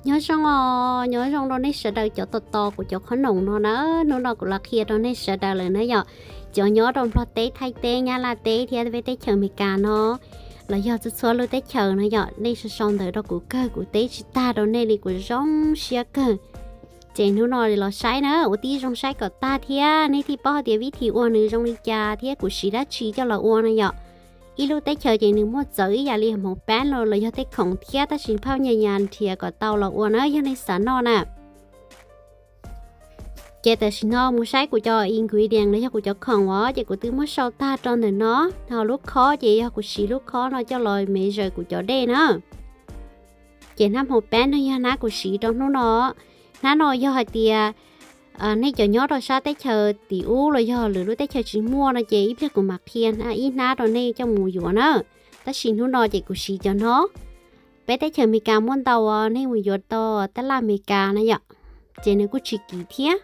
Nyob zoo os, nyob zoo rau nej sawv daws cov tos tos kuv cov qhob noom no na. Hnub no kuv los qhia rau nej sawv daws lawm na yom. Cov nyob rau Nplog teb, Thaib teb, Nyab Laj teb thiab peb teb chaws Amelikas no, los yog txhua txhua lub teb chaws no yom, nej sau sau ntawv rau kuv kawg, kuv teb tsis tag rau nej li, kuv zoo siab kawg. Ces hnub no los saib na, ua tib zoo saib kom tag thiab nej thiaj paub hais tias vib thim ua nws zoo li cas thiab kuv siv dab tsi coj los ua na yom. Ib lub teb chaws ces nws muaj txawv ib yam li hmoov pab no los yog tej khoom thiab, tab sis phauj nyaj nyaj nrhiav kom tau los ua na, yog nej xav noj na. Ces tam sim no mus saib kuv cov ingredient los yog kuv cov khoom os, ces kuv twb muab sau tag rau ntawm no. Ho lub khob ces yog kuv siv lub khob no coj los measure kuv cov dej na. Ces hnab hmoov pab no yog hnab kuv siv rau hnub no. Hnab no yog hais tias nej cov nyob rau sab teb chaws tim ub los yog lwm lub teb chaws tsis muaj no ces ib pliag kuv mam qhia ib hnab rau nej coj mus yuav na. Tab sis hnub no ces kuv siv cov no. Peb teb chaws Amelikas muaj ntau os, nej mus yuav tau tab laj Amelikas na yom, ces nws kuj tsis kim thiab.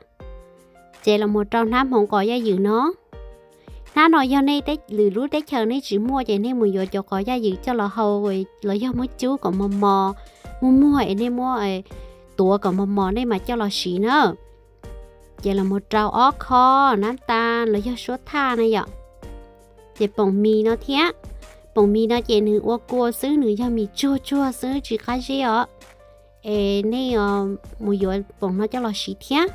Ces los mus rau hnab hmoov qos yaj ywm no. Hnab no yog nej lwm lub teb chaws nej tsis muaj ces nej mus yuav cov qos yaj ywm coj los hau los yog muab cub kom mos mos, muag muag es nej muab tuav kom mos mos nej mam coj los siv na. Ces los mus rau ob khob nab tas los yog suab thaj na yom. Ces poom mis no thiab. Poom mis no ces nws ua kua xwb, nws yog mis tsuag tsuag xwb tsis qab zib os. Es nej mus yuav poom no coj los siv thiab.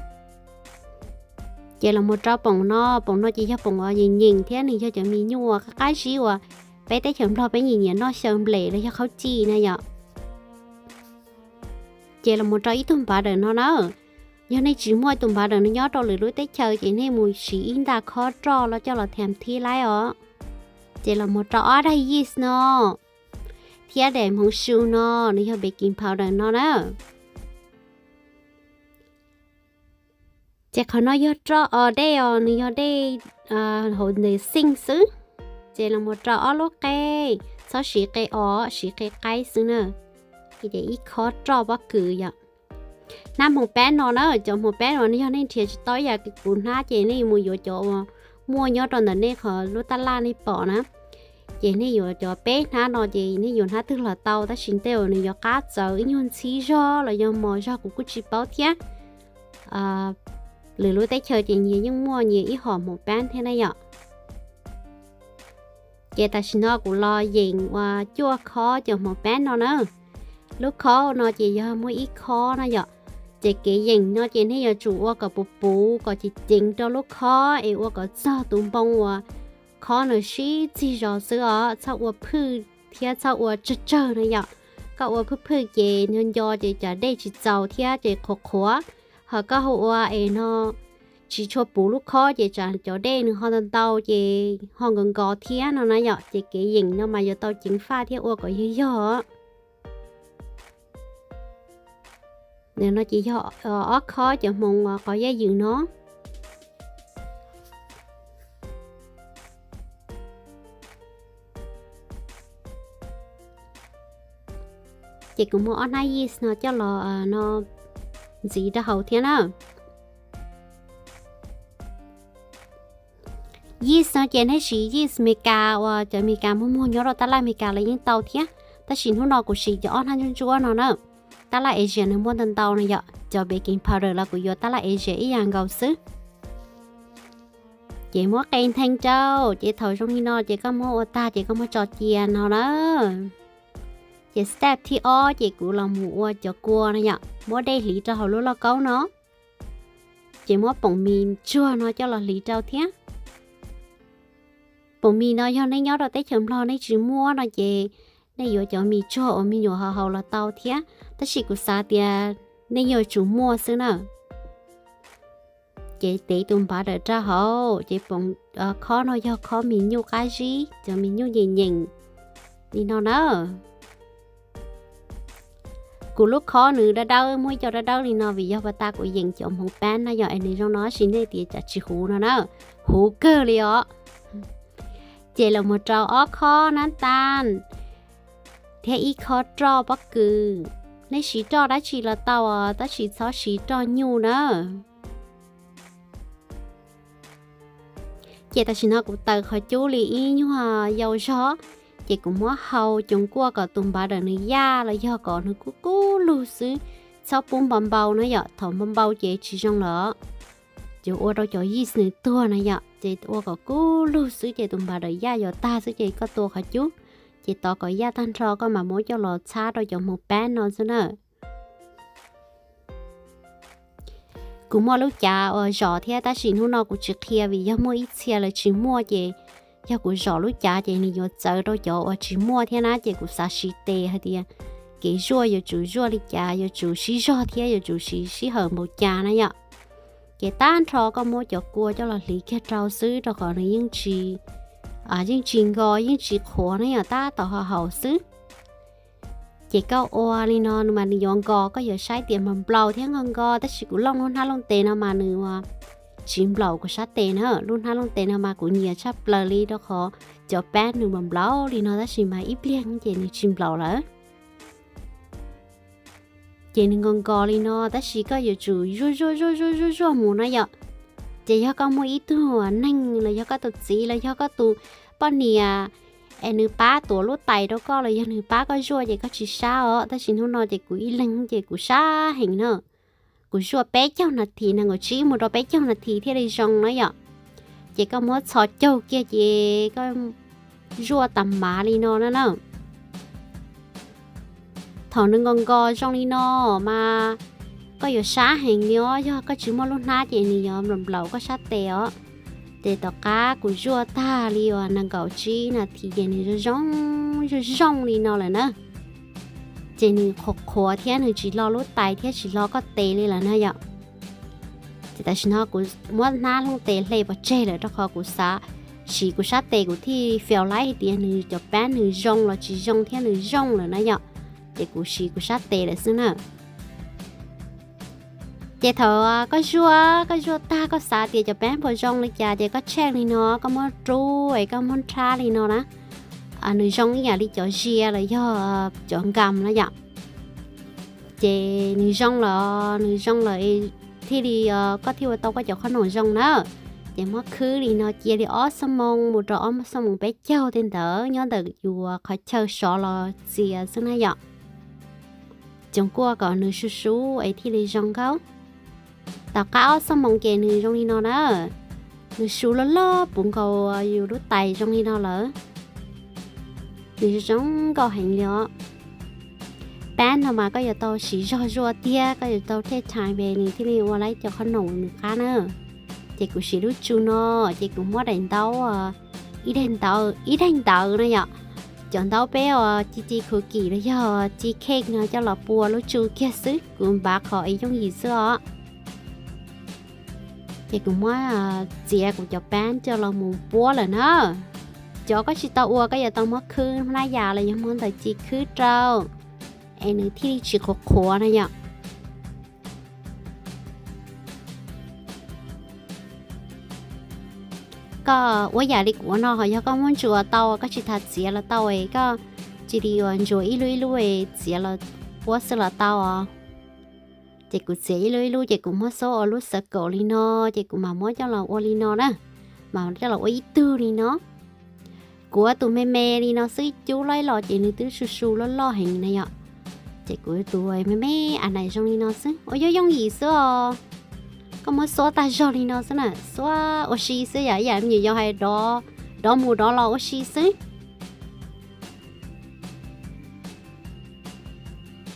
Ces los mus rau poom no, poom no ces yog poom uas yeem nyeem thiab nws yog cov mis nyuj uas qab qab zib uas peb teb chaws Nplog peb nyiam nyiam noj xyaw nplej los yog khaub cij na yom. Ces los mus rau ib tug npav dawm no na. Yog nej tsis muaj tus npav dawm no nyob rau lwm lub teb chaws ces nej mus siv ib nta khob roj los coj los tham thib laib os. Ces los mus rau ob daim yeast no thiab daim hmoov su no, nws yog baking powder no na. Ces qhov no yog roj os, dej os, nws yog dej hauv ntawm sink xwb. Ces los mus rau ob lub qe, txhob siv qe os, siv qe qaib xwb na. Ces ib khob roj pob kws yom. Hnab hmoov pab no na, cov hmoov pab no yog nej nrhiav tsis tau ib yam kuv hnab ces nej mus yuav cov uas muaj nyob rau ntawm nej qhov lub tab laj nej pom na. Ces nej yuav cov peb hnab no ces nej yuav hnab twg los tau, tab sis tej uas nws yuav qab txawv ib nyuag ntxhib zog los yog mos zog kuv kuj tsis paub thiab. Lwm lub teb chaws ces nyias yeej muaj nyias ib hom hmoov pab thiab na yom. Ces tam sim no kuv los yeem uas cuaj khob cov hmoov pab no na. Lub khob no ces yog muaj ib khob na yom. Ces kev yeem no ces nej yuav tsum ua kom puv puv kom ceev ceev rau lub khob es ua kom txog tus npoo uas khob nws sib txig zos xwb os, txhob ua phwj thiab txhob ua tsawg tsawg na yom. Koj ua phwj phwj ces nco nco ces tsam dej tsis txaus thiab ces qhuav qhuav. Ho koj ho ua es no tsis tshua puv lub khob ces tsam cov dej nws ho ntau ntau ces ho nkos nkos thiab no na yom. Ces kev yeem no mas yuav tau ceev faj thiab ua kom yog yog. Nim no ces yog ob khob cov hmoov qos yaj ywm no. Ces kuv muab ob hnab yeast no coj los no ntxiv rau hauv thiab na. Yeast no ces nej siv yeast Meskas uas cov Meskas muag muag nyob rau tab laj Meskas los yeej tau thiab, tab sis hnub no kuv siv cov ob hnab ntsuab ntsuab no na. Tab laj Asia nws muaj ntau ntau no yom, cov baking powder los kuv yuav tab laj Asia ib yam nkaus xwb. Ces muab qe ntheej rau, ces thaum zoo li no ces koj muab ua tag ces koj muab tso cia no na. Ces step thib ob ces kuv los mus ua cov kua no yom, muab dej hliv rau hauv lub lauj kaub no. Ces muab poom mis tsuag no coj los hliv rau thiab. Poom mis no yog nej nyob rau teb chaws Nplog nej tsis muaj no ces nej yuav cov mis tsuag uas me nyuam ho haus los tau thiab, tab sis kuv xav tias nej yuav tsum muaj xwb na. Ces tev tus npav dawm rau hauv, ces poom khob no yog khob mis nyuj qab zib, cov mis nyuj nyeem nyeem li no na. Kuv lub khob nws dawb dawb, muaj ib co dawb dawb li no vim yog pas tas kuv yeem cov hmoov pab no yog es nws zoo no, tab sis nej tias cas tsis huv no na, huv kawg li os. Ces los mus rau ob khob nab tas thiab ib khob roj pob kws. Nej siv roj dab tsi los tau os, tab sis txhob siv roj nyuj na. Ces tam sim no kuv taws qhov cub li ib nyuag yau zog, ces kuv muab hau coov kuaj kom tus npav dawm nws yaj los yog kom nws kub kub lug xwb, txhob pub npau npau na yom, thaum npau npau ces tsis zoo lawm. Ces ua rau cov yeast nws tuag na yom, ces ua kom kub lug xwb ces tus npau daws yaj yuav tag xwb ces koj tua qhov cub, ces tov kom yaj tag nrho koj mam muab coj los txhab rau cov hmoov pab no xwb na. Kuv muaj lub cav uas zom thiab tab sis hnub no kuv tsis qhia vim yog muaj ib txhia lawv tsis muaj ces yog kuv zom lub cav ces nws yuav txawv rau cov uas tsis muaj thiab na, ces kuv xav siv tes hais tias kev zuaj yuav tsum zuaj li cas, yuav tsum sib zog thiab yuav tsum siv sij hawm npaum cas na yom. Ces tag nrho koj muab cov kua coj los hliv kiag rau xwb rau qhov nws yeej tsis, yeej tsis nkos yeej tsis qhuav na yom, tab tom haus haus xwb. Ces koj ua li no mas nws yuav nkos, koj yuav saib tias nplaum nplaum thiab nkos nkos, tab sis kuv looj lub hnab looj tes no mas nws tsis nplaum kuv sab tes na. Lub hnab looj tes no mas kuv nyiam tshaj plaws li rau qhov cov pab nws nplaum nplaum li no tab sis mas ib pliag ces nws tsis nplaum lawm. Ces nws nkos nkos li no tab sis koj yuav tsum zuaj zuaj zuaj zuaj zuaj zuaj mus na yom. Ces yog koj muaj ib tug neeg los yog koj tus txiv los yog koj tus poj niam es nws pab tuav lub tais rau koj los yog nws pab koj zuaj ces koj tsis sab os, tab sis hnub no ces kuv ib leeg ces kuv sab heev na. Kuv zuaj peb caug nas this, nees nkaum tsib mus rau peb caug nas this thiaj li zoo na yom. Ces koj muab txhos caug kiag ces koj zuaj tas mav li no na na. Thaum nws nkos nkos zoo li no mas koj yuav sab heev li os, yog koj tsis muaj lub hnab ces nws yuav nplaum nplaum koj sab tes os. Ces tom qab kuv zuaj tag li uas nees nkaum tsib nas this ces nws zoo zoo zoo zoo li no lawm na. Ces nws qhuav qhuav thiab nws tsis lo lub tais thiab tsis lo koj tes li lawm na yom. Ces tam sim no kuv muab hnab looj tes hle pov tseg lawm rau qhov kuv xav siv kuv sab tes kuv thiaj feel laib hais tias nws cov pab nws zoo los tsis zoo thiab nws zoo lawm na yom. Ces kuv siv kuv sab tes lawm xwb na. Ces thaum koj zuaj, koj zuaj tag koj xav tias cov pab puas zoo li cas ces koj tsheej li no, koj muab rub es koj muab nrhab li no na. Nws zoo ib yam li cov zia los yog cov nkam na yom. Ces nws zoo lawm, nws zoo lawm thiaj li koj thiaj ua tau koj cov qhob noom zoo na. Ces muab khwb li no cia li ob xuab moos mus rau ob xuab moos peb caug tej ntawd nyob ntawm yus qhov chaw sov los txias xwb na yom. Coom kuaj kom nws su su es thiaj li zoo nkauj. Tom qab ob xuab moos ces nws zoo li no na. Nws su loj loj puv nkaus yus lub tais zoo li no lawm. Nws zoo nkauj heev li os. Pab no mas koj yuav tau siv zog zuaj tiag, koj yuav tau take time nws thiaj li ua laib cov qhob noom nws qab na. Ces kuv siv lub tsu no, ces kuv muab daim ntaub, ib daim ntaub, ib daim ntawv na yom. Cov ntaub peb uas ci ci cookie los yog ci cake no coj los pua lub tsu kiag xwb, kuv npav qhov es yooj yim xwb os. Ces kuv muab txiav kuv cov pab coj los mus puab lawm na. Cov koj tsis tau ua koj yuav tau muab khwb hnab yas los yog muab ntawv ci khwb rau es nws thiaj li tsis qhuav qhuav na yom. Koj ua yam li kuv ua no ho yog koj muab ntsuas tau koj tsis tas txiav los tau, koj cia li ua ntsuas ib lub ib lub txiav los puab xwb los tau os. Ces kuv txiav ib lub ib lub ces kuv muab xub ua lub xav kaum li no, ces kuv mam muab coj los ua li no na, mam coj los ua ib tug li no. Kuv ua tus me me li no xwb, cub laib los ces nws twb su su loj loj heev na yom. Ces kuv tus me me a nais zoo li no xwb, ua yooj yooj yim xwb os. Koj muab xuab tag zog li no xwb na, xuab ua si xwb yom, ib yam me nyuam yaus hais dov mus dov los ua si xwb.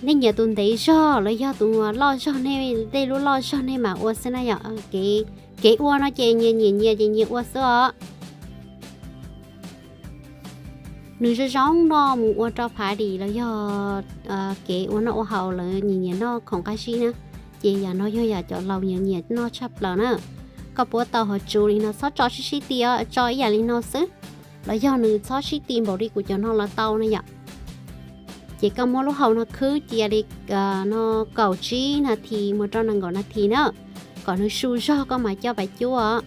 Nej nyiam tus ntev zog los yog tus loj zog, nej tej lub loj zog nej mam ua xwb na yom. Kev ua no ces nyias nyiam nyias ces nyias ua xwb os. Nws zoo zoo noj mus ua rau party los yog kev ua noj ua haus lawv nyiam nyiam noj khoom qab zib na. Ces yam no yog yam cov laus nyiam nyiam noj tshaj plaws na. Koj puab tau hauv tsu li no txhob tso sib sib ti os, tso ib yam li no xwb. Los yog nws txhob sib ti npaum li kuv cov no los tau na yom. Ces koj muab lub hau no khwb cia li no kaum tsib nas this mus rau nees nkaum nas this na, kom nws su zog koj mam coj pais cuab os.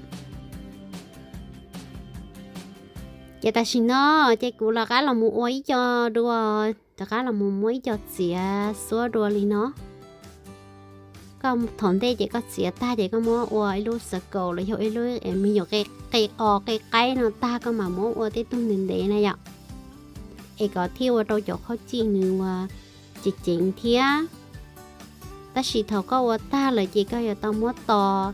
Ces tam sim no ces kuv rov qab los mus ua ib co dua, rov qab los mus muab ib co txiav xuab dua li no. Koj thaum ntej ces koj txiav tag ces koj muab ua ib lub circle los yog ib lub me nyuam qe qos qe qaib no tag koj mam muab ua tej tug ntev ntev na yom, es kom thiaj ua rau cov khaub cij nws ua ceev ceev thiab. Tab sis thaum koj ua tag lawm ces koj yuav tau muab tos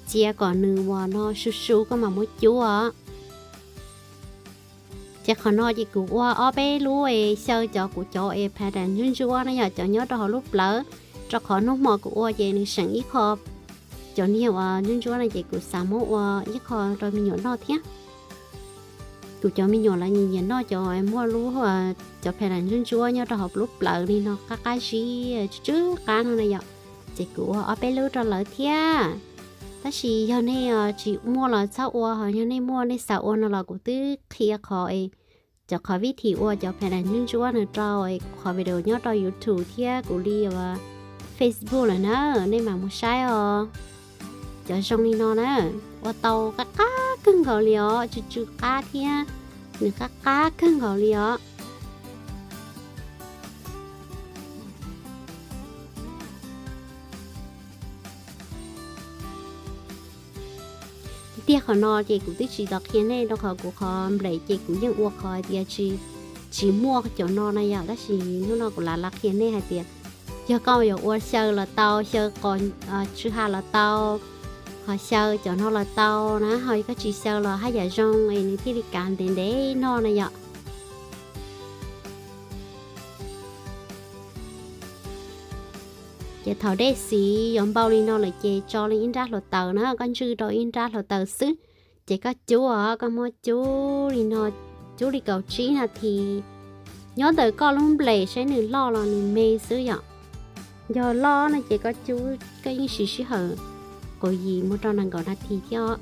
txiav kom nws ua no su su koj mam muab cub os. Ces qhov no ces kuv ua ob peb lub es xyaw cov kuv cov es pha das ntsuab ntsuab na yom, cov nyob rau hauv lub plawv, rau qhov hnub hmo kuv ua ces nws seem ib qho cov niag uas ntsuab ntsuab no ces kuv xav muab ua ib qho rau me nyuam noj thiab. Kuv cov me nyuam lawv nyiam nyiam noj cov muaj lub, cov pha das ntsuab ntsuab nyob rau hauv lub plawv li no qab qab zib tsw tsw qab no na yom. Ces kuv ua ob peb lub rau lawv thiab. Tab sis yog nej tsis muaj los txhob ua, ho yog nej muaj nej xav ua no los kuv twb qhia qhov es cov qhov vib thim ua cov pha das ntsuab ntsuab no rau kuv qhov video nyob rau YouTube thiab kuv li Facebook lawm na, nej mam mus saib os. Cov zoo li no na, ua tau qab qab kawg nkaus li os, tsw tsw qab thiab, nws qab qab kawg nkaus li os. Tiag tiag qhov no ces kuv twb tsis tau qhia nej rau qhov kuv qhov nplem ces kuv yeej ua qhov hais tias tsis, tsis muaj cov no na yom, tab sis hnub no kuv lam los qhia nej hais tias yog koj yuav ua xyaw los tau, xyaw qos tsw ha los tau, ho xyaw cov no los tau na, ho koj tsis xyaw los haj yam zoo es nws thiaj li kav ntev ntev noj na yom. Ces thaum dej xiv yuav npau li no lawm ces tso li ib nrab hluav taws na, koj ntswj rau ib nrab hluav taws xwb. Ces koj cub os, koj muab cub li no, cub li kaum tsib nas this. Nyob ntawm koj lub nplem saib nws loj los nws me xwb yom. Yog loj no ces koj cub, koj yeej siv sij hawm kaum yim mus rau nees nkaum nas this thiab.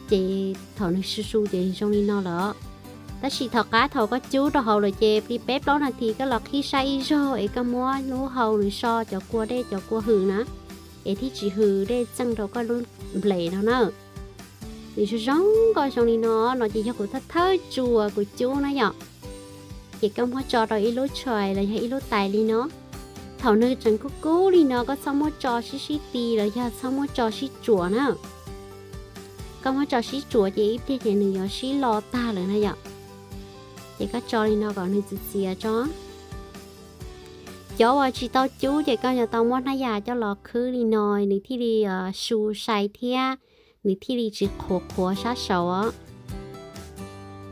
Ces thaum nws su su ces zoo li no lawm. Tab sis thaum qab thaum koj cub rau hauv lawm ces plig peb plaub nas this koj los qhib saib ib zaug es koj muab lub hau nws so cov kua dej cov kua hws na, es thiaj tsis hws dej txeej rau koj lub nplem no na. Nws zoo zoo nkauj zoo li no, no ces yog kuv thawj thawj tsuas kuv cub na yom. Ces koj muab tso rau ib lub tray los yog ib lub tais li no. Thaum nws tseem kub kub li no koj txhob muab tso sib sib ti los yog txhob muab tso sib tsuam na. Koj muab tso sib tsuam ces ib pliag ces nws yuav sib lo tag lawm na yom. Ces koj tso li no kom nws txias txias tso. Cov uas tsis tau cub ces koj yuav tau muab hnab yas coj los khwb li no nws thiaj li su sai thiab nws thiaj li tsis qhuav qhuav sab saud os.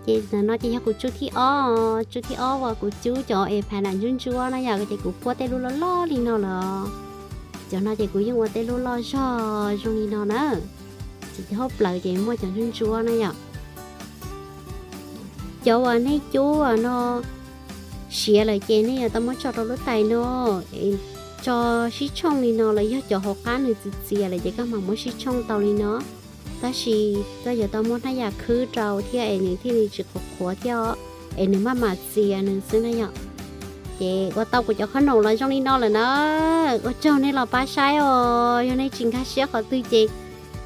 Ces ntawm no ces yog kuv tsuj thib ob, tsuj thib ob uas kuv cub cov es phav nam ntsuab ntsuab na yom, ces kuv puab tej lub loj loj li no lawm. Cov no ces kuv yeej ua tej lub loj zog zoo li no na. Ces cov hauv plawv ces muaj cov ntsuab ntsuab na yom. Cov uas nej cub no siav lawm ces nej yuav tau muab tso rau lub tais no, tso sib tshooj li no los yog cov hauv qab nws txias txias lawm ces koj mam muab sib tshooj tau li no. Tab sis koj yuav tau muab hnab yas khwb rau thiab es nws thiaj li tsis qhuav qhuav thiab os, es nws maj mam txias nws xwb na yom. Ces ua tau kuv cov khob noom los zoo li no lawm na. Ua tsaug nej los pab saib os, yog nej tsis nkag siab qhov twg ces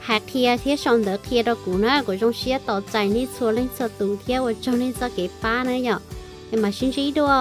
hais qhia thiab sau ntawv qhia rau kuv na, kuv zoo siab tos txais nej txhua leej txhua tus thiab ua tsaug nej txoj kev pab na yom. Es mam sib ntsib dua.